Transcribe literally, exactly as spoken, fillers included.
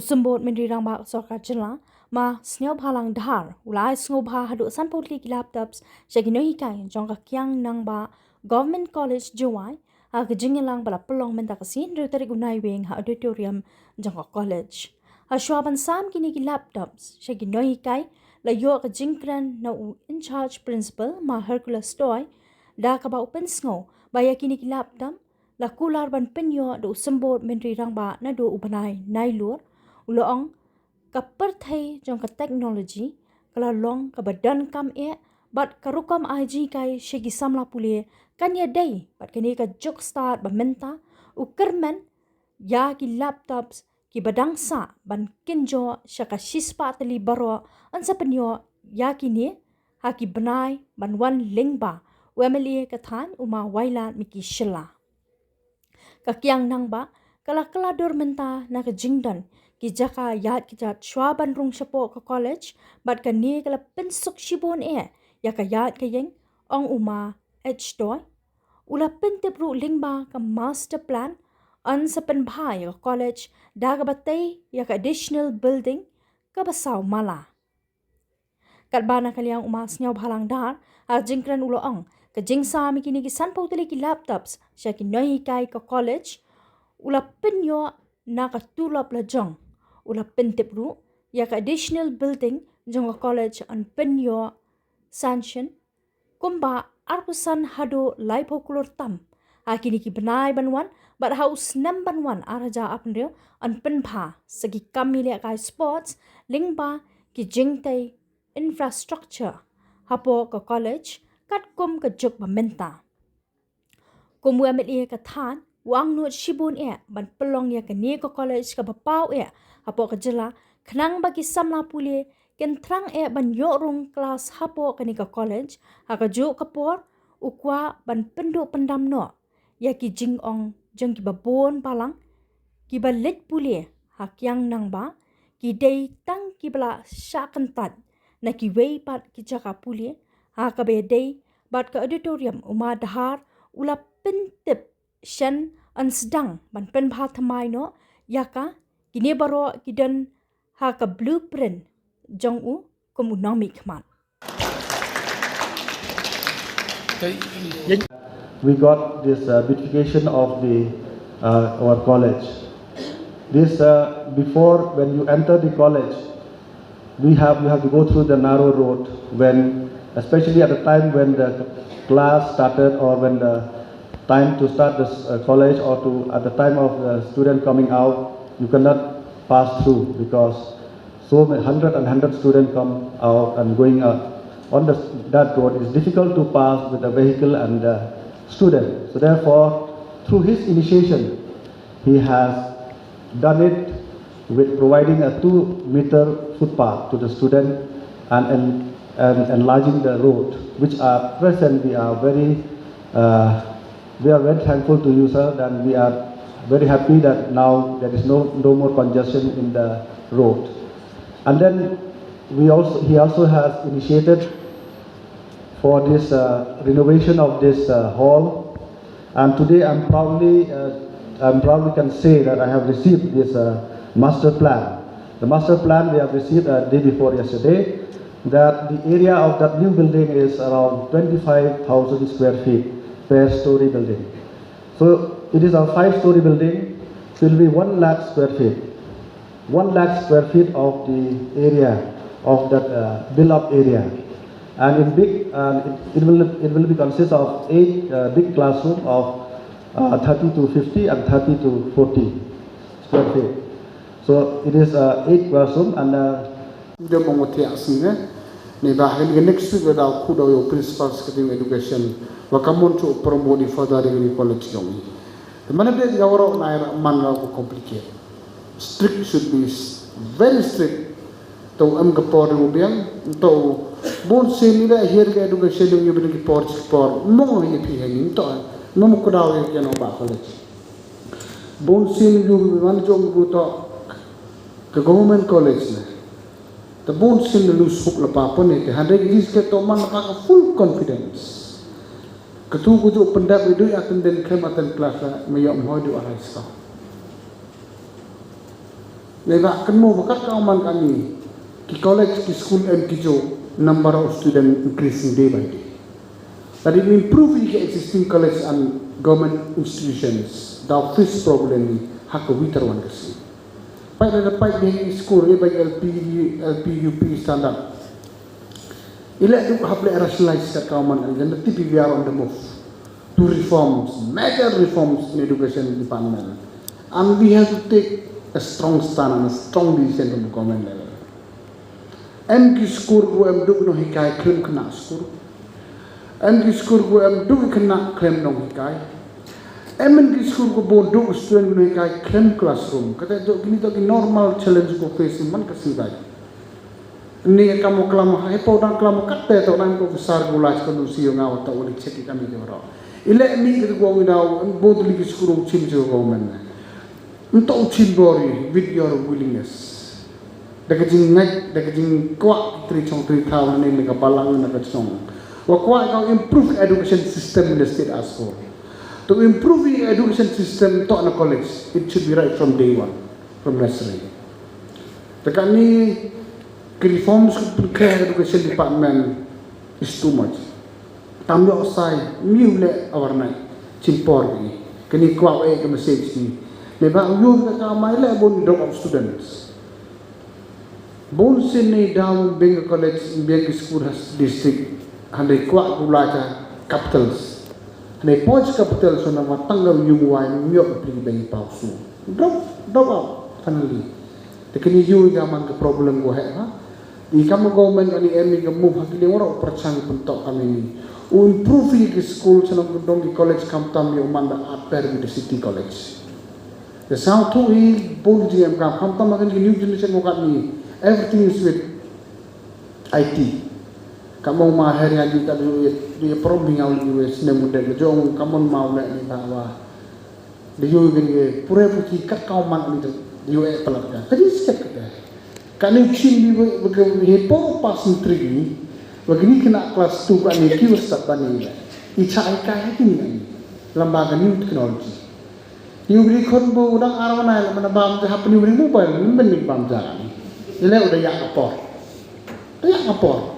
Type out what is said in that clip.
Symbud Myntri Rangbah ka Sorkar Jylla, Ma Sniawbhalang Dhar, u la ai sngewbha haduh sanphew tylli ki laptops sha ki nonghikai jong ka Kiang Nangbah Government College Jowai ha ka jingïalang ba la pynlong mynta ka sngi hynriew tarik u Naiwieng ha auditorium jong ka college. Ha shuwa ban sam kine ki laptops sha ki nonghikai, la ïoh ka jingkren na u in charge principal, Ma Hercules Toi, da kaba u pynsngew ba ïa kine ki laptop la kular ban pynïoh da u Symbud Myntri Rangbah naduh u bnai Nailur. U la ong, ka pyrthei jong ka technology ka la long kaba donkam eh, bad ka rukom ai jinghikai sha ki samla pule kan ïadei bad kane ka juk stad ba mynta. U kyrmen ïa ki laptops kiba dang sah ban kynjoh sha ka shispah tylli baroh, yn sa pynïoh ïa kine ha ki bnai ban wan lyngba. U M L A ka thaiñ, u Ma Wailadmiki Shylla. Ka Kiang Nangbah ka la kylla dur mynta na ka jingdon ki jaka ïaid kjat shuwa ban rung shapoh ka college, bad kane ka la pynsuk shibun eh ïa ka ïaid ka ïeng, ong u Ma H Toi. U la pyntip ruh lyngba ka master plan, yn sa pynbha ïa ka college da kaba tei ïa ka additional building kaba saw mala. Katba na ka liang u Ma Sniawbhalang Dhar, ha ka jingkren u la ong, ka jingsam ïa kine ki sanphew tylli ki laptops sha ki nonghikai ka college, u la pynïoh na ka tulop la jong. U la pyntip ruh ïa ka additional building jong ka college yn pynïoh sanction kumba arphew san haduh laiphew klur tam ha kine ki bnai ban wan, bad ha u snem ban wan ar hajar arphew hynriew yn pynbha sa ki kam ïalehkai sports lyngba ki jingtei infrastructure hapoh ka college katkum ka juk ba mynta. Kum u M L A ka thaiñ, u angnud shibun eh ban pynlong ïa kane ka college kaba paw eh hapoh ka jylla, khnang ba ki samla pule kin thrang eh ban ïoh rung klas hapoh kane ka college. Ha kajuh ka por, u kwah ban pynduh pyndam noh ïa ki jingong jong kiba bun balang kiba leit pule ha Kiang Nangbah, ki dei tang kiba la shah kyntait na kiwei pat ki jaka pule. Ha kaba ïadei bad ka auditorium, u Ma Dhar u la pyntip shen yn sdang ban pynbha thymmai noh ïa ka. Kine baroh ki don ha ka blueprint jong u kum u nongmihkhmat. We got this uh, beautification of the uh, our college. This uh, before, when you enter the college, we have we have to go through the narrow road. When, especially at the time when the class started or when the time to start this uh, college or to at the time of the student coming out, you cannot pass through because so many hundred and hundred students come out and going out on the, that road. It's difficult to pass with a vehicle and a student. So therefore, through his initiation, he has done it with providing a two meter footpath to the student and, and, and enlarging the road, which are present we are very uh, we are very thankful to you, sir, and we are very happy that now there is no, no more congestion in the road. And then we also, he also has initiated for this uh, renovation of this uh, hall. And today I'm proudly, uh, I'm proudly can say that I have received this uh, master plan. The master plan we have received uh, day before yesterday, that the area of that new building is around twenty-five thousand square feet per story building. So it is a five-story building, it will be one lakh square feet. One lakh square feet of the area of that uh, built-up area, and in big, uh, it, it will it will be consist of eight uh, big classroom of uh, thirty to fifty and thirty to forty square feet. So it is uh, eight classroom and uh, Dei mong u thiah sing ne. Ni ba hagin ga next week da khu da yo principal secretary education. Wa kamon chu promote i further dei ni college jong i. Te mana dei ga waro na ira man ga ko complicate. Strict should be very strict. To am ga por u biang to bon sini da here ga education dei ni por chi por mong ye phi ni to. Mong ko da ye ke no ba college. Bun sien ïa u man jong u to ka government college ne. Te bun sien ïa u suk la pa pun ne te hande ki ke to man pa ka full confidence. Ka tu ku ju pendap ïa du ïa ten den kem aten class la me ïa mhoi du a high school. Ngi ba kynmaw ba kat ka man kane, ki college, ki school em ki jong, number of student increasing day by day. Lada im improve ïa ki existing college and government institutions, daw face problem hi ha ka wither wan ka sngi. Peit lada peit ïa ki school, ïa ba L P, L P, U P standard. Ïa leh duk hap leh rationalize kat ka man, and then the T P V are on the move to reforms, major reforms in education department. And we have to take a strong stand and a strong decision from the government level. Em ki skur kum em duk nonghikai khlem khynnah skur. Em ki skur kum em duk khynnah khlem nonghikai. Em ki skur kum bun duk student nonghikai khlem classroom. Kata to kini to ki normal challenge ko face man ka sngi. Ni ka mo klam ha, eh, pau dang klam kat te to dang ko sar gula ko nu si nga wa to uli check ka mi de ro. Ïa leh mi ko ko ngi daw, em bun tu li ki skur u chim jo ko men. Em to u chim bori with your willingness. Da ka jingngeit, da ka jingkwah tri chong tri thaw ne, ne ka balang ne ka chong. Wa kwah ka improve education system in the state as whole. To improve the education system to na college, it should be right from day one, from nursery. Da kani ki reforms ka education department is too much. Tam ïoh sai, mi u leh overnight, chim por ki. Kani kwah eh ka message ni. Ne ba u ïoh ka ka mai leh bun drop out students. Bun sien ni daw biang ka college, biang ki school ha district. Hynrei kwah ku la ka capitals. Hynrei poj capitals na ma tang ka yung wai, ïoh pli beng pau su. Drop, drop out, finally. Te kini ïoh ka man ka problem ko heh ha. I kam ka government ani em i ka move ha ki liang waroh pyrchang pyntok kam ini. U improve i ki school sa nong dong ki college kam tam ïoh man da at per with the city college. The South tu i bun ji em kam kam tam ma kan ki new generation ko kat ni. Everything is with I T. Kam ong ma her ya ji ta du ye prom bi ngaw li wes ne mun de jong kam ong ma u le ni ba wa. Di yu gin ge pure puthi kat kau man ni di yu e palat ka. Ka di sket ka. Ka ni chin bi ba ka he po pas ni tri ni. Ba gini kena class two ka ni ki was tat ba ni. I cha i kai ha kini ni. Lamba ka new technology. Yu bri khon bo dang arwana la mana bam te hapni bri mobile ni ben ni bam ja ni. Ile udah ya ka por. Udah ya ka por.